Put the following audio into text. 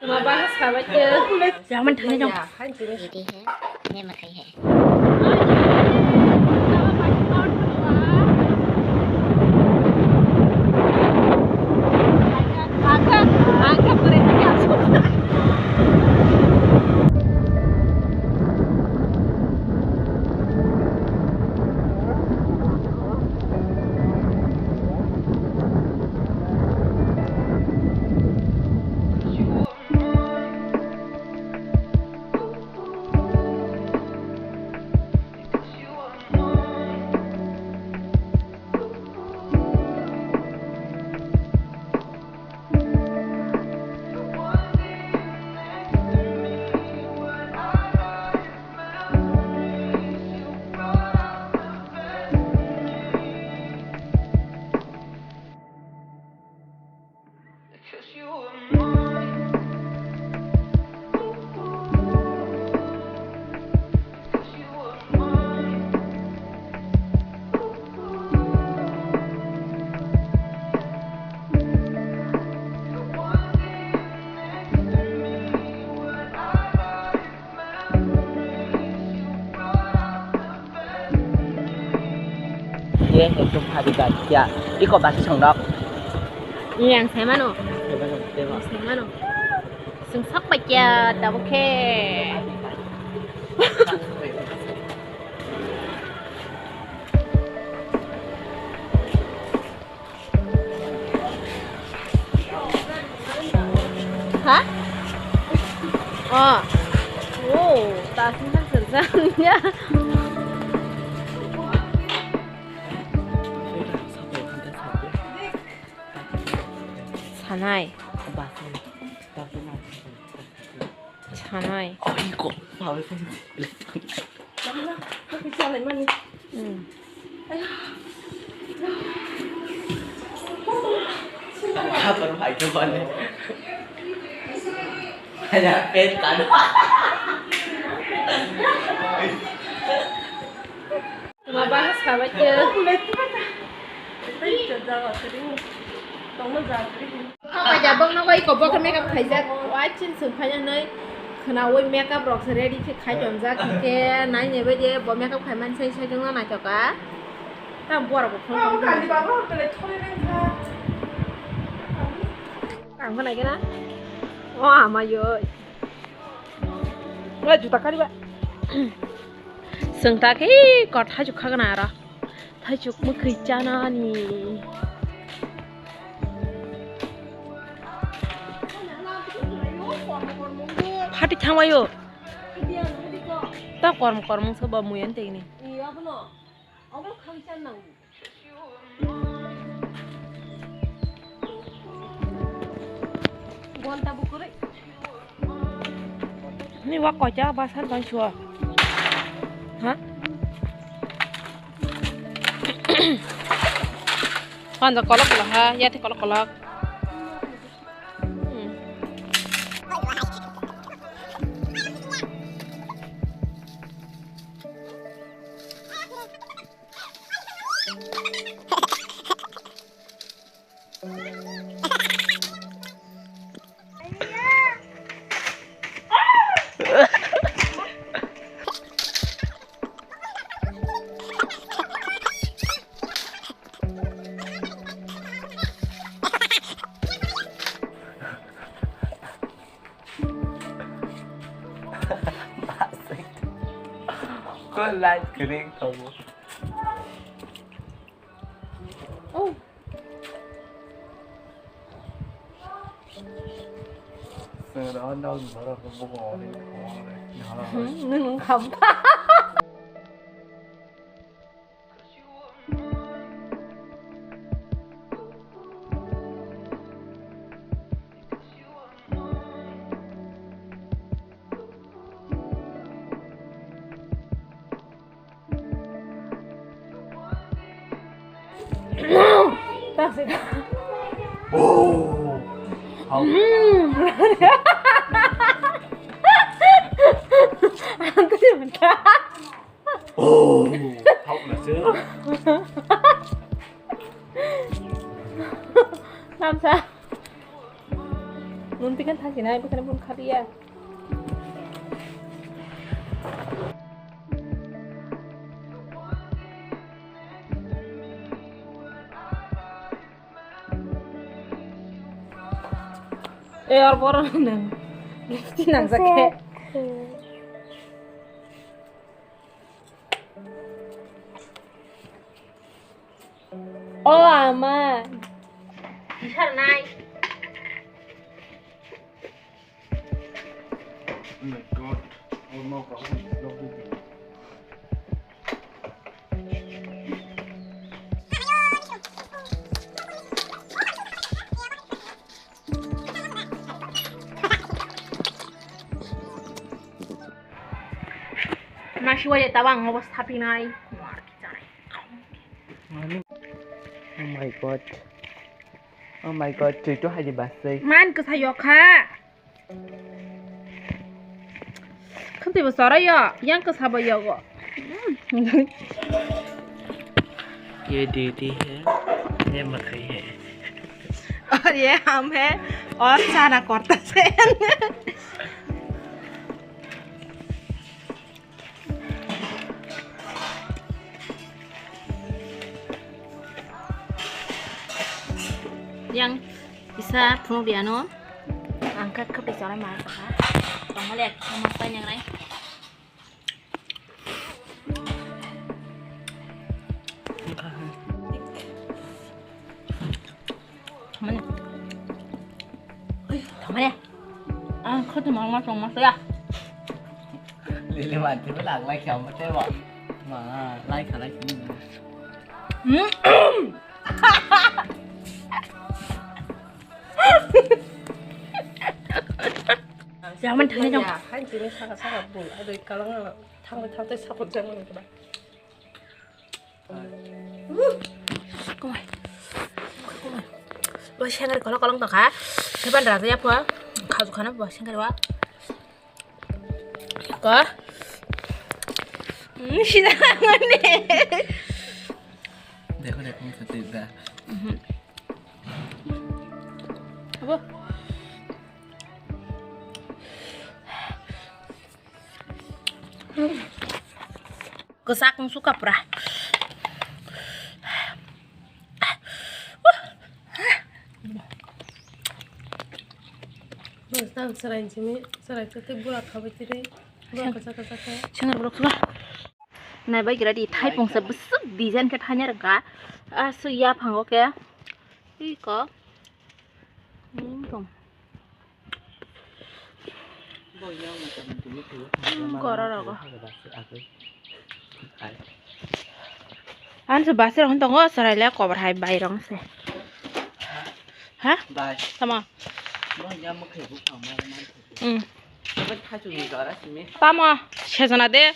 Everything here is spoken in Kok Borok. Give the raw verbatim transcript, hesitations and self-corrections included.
Mama bahas khabai khe. Jaman thani dong. ये है, ये मकई है। Ye, ekdom hari gari ya. Iko basi songnok. Iya, ang sai mano. Sai mano, sai mano. Sai mano. Sung sak paikya, tabuk khe. Ha? Oh. Oh, ta sung sak sung sak ya. Sanai. Sanai. Hmm. Kapan pai ke mana? Hanya petan. Tuma bahas khabai khe. Khabai jabong no bai kobok makeup khaijak. Wai chin sung phai nai khnawi makeup rok se ready khe khai tonjak, hwnkhe nai nai bai de bo makeup khai man sai sai jongno naithoka. Ta borok bo phone. Ang khe nai khe na. O ama yoi. Wai juta kariba. Sung ta khe kor thaichuk khagana aro. Thaichuk mwkhwi chanani. Phati thangwayo. Ta kormo kormo soba muyan tegni. Ni wa kocha ba san tang chua. Ha? Panja kolok kolok ha, ya te kolok kolok. Hmm. Kok light kering kamu? Oh. Sengkrak anda orang baru ke buku orang orang. Hmm, nung kham. Tamsa. Nung tikan thasi Hai, bukan pun kali ya. Eh, or bor nang. Lipstick nang sakhe. O ama. Bisar nai. Oh my God. Oh no, God. Masiwai tabang obo sapinai. Oh my God. Oh my God, twi to hai di basai. Man kwsa yokha. Khantwi bo chora yo, yang kwsa bo yogo. ये दीदी है, ये मकई है। और ये हम है, और चारा करता से। Yang kisa phunuk di ano. Ang khe khapri chonai ma sakha. Tongmani ek tongma painang rai. Tongmani. Tongmani. Ang khe tongma tongma saya. Lili mati belak lai kya mate ba. Ma lai kha lai kini. Hmm. Jaman thani jang. Ya, han jini saka saka bul, adoi kalang thang thang te sapot jang nang ba. Kumai. Kumai. Bo sengri kolok kolok tongkha. Seban raja ya po. Khaju khana bo sengri wa. Ko. Hmm, sida mane. Dekho, dekho, mukha tui da. Mhm. Abo. Kwchak wng suka pura. Bwswk ang chwrai simi, chwrai tei bura khabai tini. Bura kwchak kwchak khe. Sengri borok suka. Nai bai gira di, thaipung se bwswk design khe thaina rwkha. Aswk yaphango khe. Iko. Hmm, tong. Hmm, koro rogo. Ani se bus rok tongo, chwrai le kobo hai bai rong se. Ha? Bai. Tamo? Bo ya mo khe bu phang ma ma. Hmm. Bo thachu ni dora simi. Tamo? Sejona de.